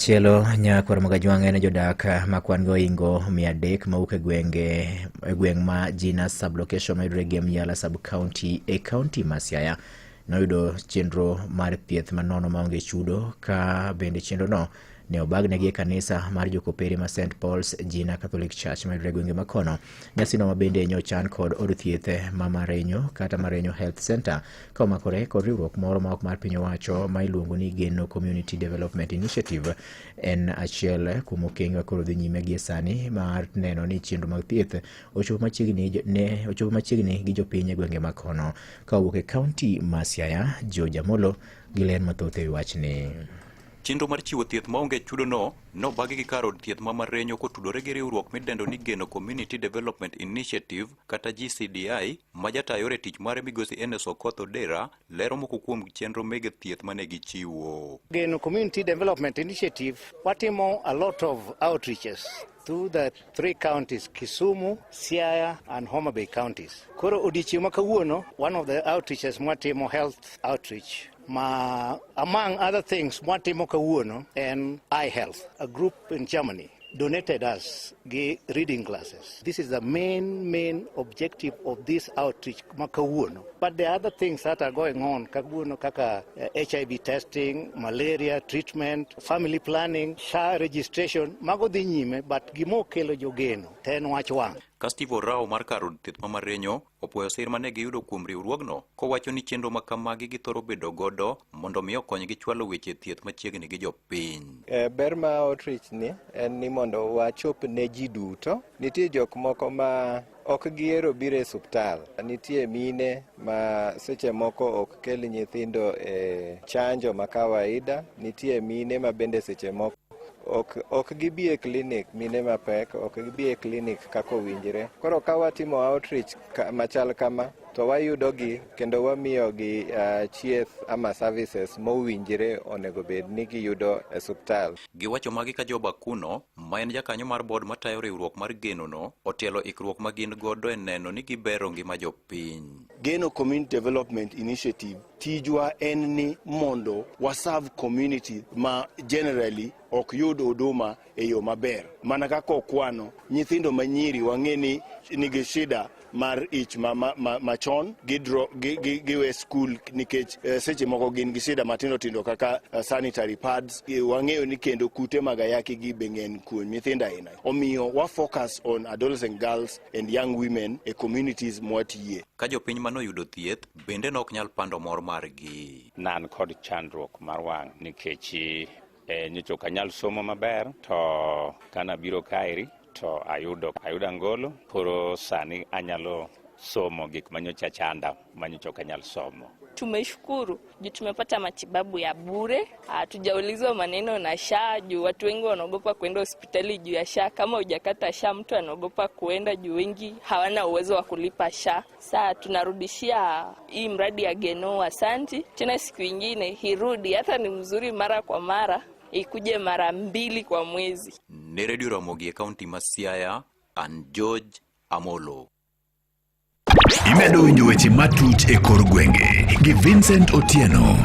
Chielo nyakwar Magajwang' en jodak ma kwan gi ohingo 300 mawuok e gwenge e gweng' ma Jina sub-location mayudore Gem Yala sub-county e kaunti ma Siaya noyudo chenro mar thieth manono maonge chudo ka bende chenrono ne obagnegi e kanisa mar jokopere ma St Paul's Jina Catholic Church mayudore e gwenge makono. Nyasino ma bende nyochan kod od thieth ma Marenyo kata Marenyo Health Center ka omakore kod riwruok moro ma ok mar piny owacho ma iluongo ni Geno Community Development Initiative en achiel kuom okenge ma koro dhi nyime gie sani mar neno ni chenro mag thieth ochopo machiegni ne ochopo machiegni gi jopiny e gwenge ma kono. Ka owuok e kaunti ma Siaya, George Amolo gi ler mathoth e wi wachni. Chenro mar chiwo thieth maonge chudono nobagi gi kar od thieth ma Marenyo kotudore gi riwruok midendo ni Geno Community Development Initiative kata GCDI ma jata yore tich mare migosi Enes Okoth Odera lero moko kuom chenro mege thieth mane gichiwo. Geno Community Development Initiative watimo a lot of outreaches through the three counties Kisumu, Siaya and Homa Bay counties. Koro odiochieng' ma kawuono, one of the outreaches mwatimo health outreach ma among other things mwatimo kawuono en eye health. A group in Germany donated us gi reading glasses. This is the main objective of this outreach ma kawuono. But there are other things that are going on kawuono kaka HIV testing, malaria treatment, family planning, SHA registration, mago dhi nyime but gimokelo jogeno to en wach wang'. Ka Steve Orao mar kar od thieth ma Marenyo opuoyo sir mane giyudo kuom riwruogno kowacho ni chenro ma kamagi githoro bedo godo mondo mi okonygi chwalo weche thieth machiegni gi jopiny. Ber ma outreach ni en ni mondo wachop ne ji duto. Nitie jok moko ma ok gihero biro e suptal. Nitie mine ma seche moko ok kel nyithindo e chanjo ma kawaida. Nitie mine ma bende seche moko ok gibi e klinik, mine mapek ok gibi e klinik kaka owinjre. Koro ka watimo outreach machal kama to wayudogi kendo wamiyogi chieth ama services mowinjre onego bed ni giyudo e suptal. Giwacho magi ka Job Akuno, ma en jakanyo mar board matayo riwruok mar Geno no, otielo ikruok ma gin godo e neno ni gibero ngima jopiny. Geno Community Development Initiative tijwa en ni mondo waserve community ma generally ok yud huduma e yo maber. Mana kaka okwano, nyithindo manyiri wang'e ni nigi shida mar ich machon, giwe skul nikech seche moko gin gi shida matindo tindo kaka sanitary pads. Wang'eyo ni kendo kute mag ayaki gi be ng'eny kuom nyithindo aina. Omiyo wa focus on adolescent girls and young women e communities mwatiye. Ka jopiny manoyudo thieth bende nok nyal pando mor margi. Nan kod chandruok mar wang' nikech nyocha ok anyal somo maber to kana biro kaeri to ayudo angolo koro sani anyalo somo gik manyocha chanda manyocha ok anyal somo. Tumeshukuru juu tumepata matibabu ya bure, hatujaulizwa maneno na SHA juu watu wengi wanaogopa kuenda hospitali juu ya SHA. Kama hujakata SHA mtu anaogopa kuenda juu wengi hawana uwezo wa kulipa SHA. Saa tunarudishia hii mradi ya Geno asanti. Tena siku ingine irudi, hata ni mzuri mara kwa mara, ikuje mara 2 kwa mwezi. Ne Radio Ramogi e kaunti ma Siaya, an George Amolo. Imedo winjo weche matut e kor gwenge gi Vincent Otieno.